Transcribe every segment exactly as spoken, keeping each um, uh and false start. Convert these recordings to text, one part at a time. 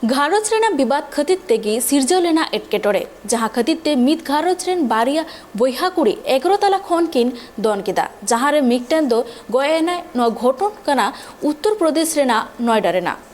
ᱜᱷᱟᱨᱚᱸᱡᱽ ᱨᱮᱱᱟᱜ ᱵᱤᱵᱟᱫ ᱠᱷᱟᱹᱛᱤᱨ ᱛᱮᱜᱮ ᱥᱤᱨᱡᱟᱹᱣ ᱞᱮᱱᱟ ᱮᱴᱠᱮᱴᱚᱬᱮ, ᱡᱟᱦᱟᱸ ᱠᱷᱟᱹᱛᱤᱨ ᱛᱮ ᱢᱤᱫ ᱜᱷᱟᱨᱚᱸᱡᱽ ᱨᱮᱱ ᱵᱟᱨᱭᱟ ᱵᱚᱭᱦᱟ ᱠᱩᱲᱤ ᱮᱜᱟᱨᱚ ᱛᱟᱞᱟ ᱠᱷᱚᱱ ᱠᱤᱱ ᱫᱚᱱ ᱠᱮᱫᱟ, ᱡᱟᱦᱟᱸ ᱨᱮ ᱢᱤᱫᱴᱮᱱ ᱫᱚ ᱜᱚᱡ ᱮᱱᱟᱭ᱾ ᱱᱚᱣᱟ ᱜᱷᱚᱴᱚᱱ ᱠᱟᱱᱟ ᱩᱛᱛᱚᱨ ᱯᱨᱚᱫᱮᱥ ᱨᱮᱱᱟᱜ ᱱᱚᱭᱰᱟ ᱨᱮᱱᱟᱜ᱾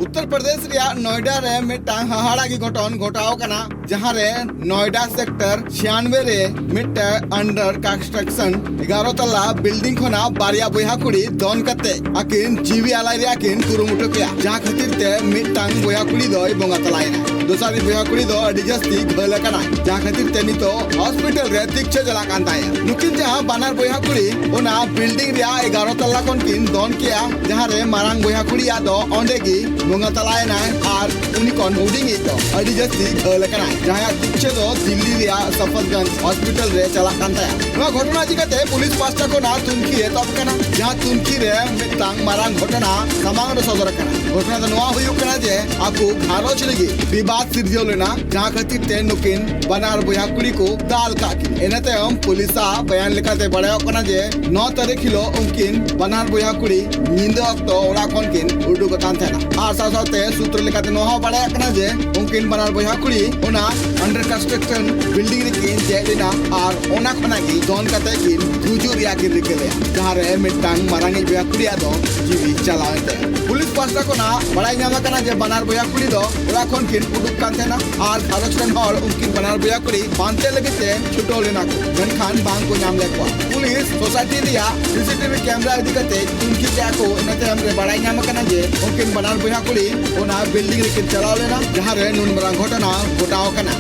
ᱩᱛᱛᱚᱨ ᱯᱨᱚᱫᱮᱥ ᱨᱮᱭᱟᱜ ᱱᱚᱭᱰᱟ ᱨᱮ ᱢᱤᱫᱴᱟᱝ ᱦᱟᱦᱟᱲᱟ ᱜᱮ ᱜᱷᱚᱴᱚᱱ ᱜᱷᱚᱴᱟᱣ ᱠᱟᱱᱟ, ᱡᱟᱦᱟᱸ ᱨᱮ ᱱᱚᱭᱰᱟ ᱥᱮᱠᱴᱚᱨ ᱪᱷᱤᱭᱟᱱᱵᱮ ᱨᱮ ᱢᱤᱫᱴᱟᱝ under construction ᱮᱜᱟᱨᱚ ᱛᱟᱞᱟ building ᱠᱷᱚᱱᱟᱜ ᱵᱟᱨᱭᱟ ᱵᱚᱭᱦᱟ ᱠᱩᱲᱤ ᱫᱚᱱ ᱠᱟᱛᱮ ᱟᱹᱠᱤᱱ ᱡᱤᱣᱤ ᱟᱞᱟᱭ ᱨᱮᱭᱟᱜ ᱠᱤᱱ ᱠᱩᱨᱩᱢᱩᱴᱩ ᱠᱮᱭᱟ, ᱡᱟᱦᱟᱸ ᱠᱷᱟᱹᱛᱤᱨ ᱛᱮ ᱢᱤᱫᱴᱟᱝ ᱵᱚᱭᱦᱟ ᱠᱩᱲᱤ ᱫᱚᱭ ᱵᱚᱸᱜᱟ ᱛᱟᱞᱟᱭᱮᱱᱟ᱾ ᱫᱚᱥᱟᱨᱤᱡ ᱵᱚᱭᱦᱟ ᱠᱩᱲᱤ ᱫᱚ ᱟᱹᱰᱤ ᱡᱟᱹᱥᱛᱤ ᱜᱷᱟᱹᱞ ᱟᱠᱟᱱᱟᱭ, ᱡᱟᱦᱟᱸ ᱠᱷᱟᱹᱛᱤᱨ ᱛᱮ ᱱᱤᱛᱚᱜ ᱦᱚᱥᱯᱤᱴᱟᱞ ᱨᱮ ᱛᱤᱠᱪᱷᱟᱹ ᱪᱟᱞᱟᱜ ᱠᱟᱱ ᱛᱟᱭᱟ᱾ ᱱᱩᱠᱤᱱ ᱡᱟᱦᱟᱸ ᱵᱟᱱᱟᱨ ᱵᱚᱭᱦᱟ ᱠᱩᱲᱤ ᱚᱱᱟ building ᱨᱮᱭᱟᱜ ᱮᱜᱟᱨᱚ ᱛᱟᱞᱟ ᱠᱷᱚᱱ ᱠᱤᱱ ᱫᱚᱱ ᱠᱮᱭᱟ, ᱡᱟᱦᱟᱸ ᱨᱮ ᱢᱟᱨᱟᱝ ᱵᱚᱭᱦᱟ ᱠᱩᱲᱤᱭᱟᱜ ᱫᱚ ᱚᱸᱰᱮ ᱜᱮ ᱵᱚᱸᱜᱟ ᱛᱟᱞᱟᱭᱮᱱᱟᱭ ᱟᱨ ᱩᱱᱤ ᱠᱷᱚᱱ ᱦᱩᱰᱤᱧᱤᱡ ᱫᱚ ᱟᱹᱰᱤ ᱡᱟᱹᱥᱛᱤ ᱜᱷᱟᱹᱞ ᱟᱠᱟᱱᱟᱭ, ᱡᱟᱦᱟᱸᱭᱟᱜ ᱛᱤᱠᱪᱷᱟᱹ ᱫᱚ ᱫᱤᱞᱞᱤ ᱨᱮᱭᱟᱜ ᱥᱟᱯᱷᱟᱨᱜᱚᱸᱡᱽ ᱦᱚᱥᱯᱤᱴᱟᱞ ᱨᱮ ᱪᱟᱞᱟᱜ ᱠᱟᱱ ᱛᱟᱭᱟ᱾ ᱱᱚᱣᱟ ᱜᱷᱚᱴᱚᱱᱟ ᱤᱫᱤ ᱠᱟᱛᱮ ᱯᱩᱞᱤᱥ ᱯᱟᱥᱴᱟ ᱠᱷᱚᱱᱟᱜ ᱛᱩᱱᱠᱷᱤ ᱮᱛᱚᱦᱚᱵ ᱠᱟᱱᱟ, ᱡᱟᱦᱟᱸ ᱛᱩᱱᱠᱷᱤ ᱨᱮ ᱢᱤᱫᱴᱟᱝ ᱢᱟᱨᱟᱝ ᱜᱷᱚᱴᱚᱱᱟ ᱥᱟᱢᱟᱝ ᱨᱮ ᱥᱚᱫᱚᱨ ᱟᱠᱟᱱᱟ᱾ ᱜᱷᱚᱴᱚᱱᱟ ᱫᱚ ᱱᱚᱣᱟ ᱦᱩᱭᱩᱜ ᱠᱟᱱᱟ ᱡᱮ ᱟᱠᱚ ᱜᱷᱟᱨᱚᱸᱡᱽ ᱨᱮᱜᱮ ᱵᱤᱵᱟᱫ ᱥᱤᱨᱡᱟᱹᱣ ᱞᱮᱱᱟ, ᱡᱟᱦᱟᱸ ᱠᱷᱟᱹᱛᱤᱨ ᱛᱮ ᱱᱩᱠᱤᱱ ᱵᱟᱱᱟᱨ ᱵᱚᱭᱦᱟ ᱠᱩᱲᱤ ᱠᱚ ᱫᱟᱞ ᱠᱟᱜ ᱠᱤᱱᱟ᱾ ᱤᱱᱟᱹ ᱛᱟᱭᱚᱢ ᱯᱩᱞᱤᱥᱟᱜ ᱵᱚᱭᱟᱱ ᱞᱮᱠᱟᱛᱮ ᱵᱟᱲᱟᱭᱚᱜ ᱠᱟᱱᱟ ᱡᱮ ᱱᱚ ᱛᱟᱹᱨᱤᱠᱷ ᱦᱤᱞᱳᱜ ᱩᱱᱠᱤᱱ ᱵᱟᱱᱟᱨ ᱵᱚᱭᱦᱟ ᱠᱩᱲᱤ ᱧᱤᱫᱟᱹ ᱚᱠᱛᱚ ᱚᱲᱟᱜ ᱠᱷᱚᱱ ᱠᱤᱱ ᱩᱰᱩᱠ ᱟᱠᱟᱱ ᱛᱟᱦᱮᱱᱟ ᱟᱨ ᱥᱟᱶ ᱥᱟᱶᱛᱮ ᱥᱩᱛᱨᱚ ᱞᱮᱠᱟᱛᱮ ᱱᱚᱣᱟ ᱦᱚᱸ ᱵᱟᱲᱟᱭᱚᱜ ᱠᱟᱱᱟ ᱡᱮ ᱩᱱᱠᱤᱱ ᱵᱟᱱᱟᱨ ᱵᱚᱭᱦᱟ ᱠᱩᱲᱤ ᱚᱱᱟ under construction building ᱨᱮᱠᱤᱱ ᱫᱮᱡ ᱞᱮᱱᱟ ᱟᱨ ᱚᱱᱟ ᱠᱷᱚᱱᱟᱜ ᱜᱮ ᱫᱚᱱ ᱠᱟᱛᱮ ᱠᱤᱱ ᱜᱩᱡᱩᱜ ᱨᱮᱭᱟᱜ ᱠᱤᱱ ᱨᱤᱠᱟᱹ ᱞᱮᱫᱟ, ᱡᱟᱦᱟᱸ ᱨᱮ ᱢᱤᱫᱴᱟᱝ ᱢᱟᱨᱟᱝᱤᱡ ᱵᱚᱭᱦᱟ ᱠᱩᱲᱤᱭᱟᱜ ᱫᱚ ᱡᱤᱣᱤ ᱪᱟᱞᱟᱣᱮᱱ ᱛᱟᱭᱟ᱾ ᱯᱩᱞᱤᱥ ᱯᱟᱥᱴᱟ ᱠᱷᱚᱱᱟᱜ ᱵᱟᱲᱟᱭ ᱧᱟᱢ ᱟᱠᱟᱱᱟ ᱡᱮ ᱵᱟᱱᱟᱨ ᱵᱚᱭᱦᱟ ᱠᱩᱲᱤ ᱫᱚ ᱚᱲᱟᱜ ᱠᱷᱚᱱ ᱠᱤᱱ ᱩᱰᱩᱠ ᱠᱟᱱ ᱛᱟᱦᱮᱱᱟ ᱟᱨ ᱜᱷᱟᱨᱚᱸᱡᱽ ᱨᱮᱱ ᱦᱚᱲ ᱩᱱᱠᱤᱱ ᱵᱟᱱᱟᱨ ᱵᱚᱭᱦᱟ ᱠᱩᱲᱤ ᱯᱟᱱᱛᱮ ᱞᱟᱹᱜᱤᱫ ᱛᱮ ᱪᱷᱩᱴᱟᱹᱣ ᱞᱮᱱᱟ ᱠᱚ, ᱢᱮᱱᱠᱷᱟᱱ ᱵᱟᱝ ᱠᱚ ᱧᱟᱢ ᱞᱮᱫ ᱠᱚᱣᱟ᱾ ᱯᱩᱞᱤᱥ ᱥᱳᱥᱟᱭᱴᱤ ᱨᱮᱭᱟᱜ ᱥᱤᱥᱤᱴᱤᱵᱷᱤ ᱠᱮᱢᱮᱨᱟ ᱤᱫᱤ ᱠᱟᱛᱮ ᱛᱩᱱᱠᱷᱤ ᱠᱮᱫᱼᱟ ᱠᱚ᱾ ᱤᱱᱟᱹ ᱛᱟᱭᱚᱢ ᱨᱮ ᱵᱟᱲᱟᱭ ᱧᱟᱢ ᱟᱠᱟᱱᱟ ᱡᱮ ᱩᱱᱠᱤᱱ ᱵᱟᱱᱟᱨ ᱵᱚᱭᱦᱟ ᱠᱩᱲᱤ ᱚᱱᱟ building ᱨᱮᱠᱤᱱ ᱪᱟᱞᱟᱣ ᱞᱮᱱᱟ, ᱡᱟᱦᱟᱸ ᱨᱮ ᱱᱩᱱ ᱢᱟᱨᱟᱝ ᱜᱷᱚᱴᱚᱱᱟ ᱜᱷᱚᱴᱟᱣ ᱟᱠᱟᱱᱟ᱾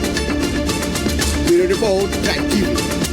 Bureau Report, Track T V.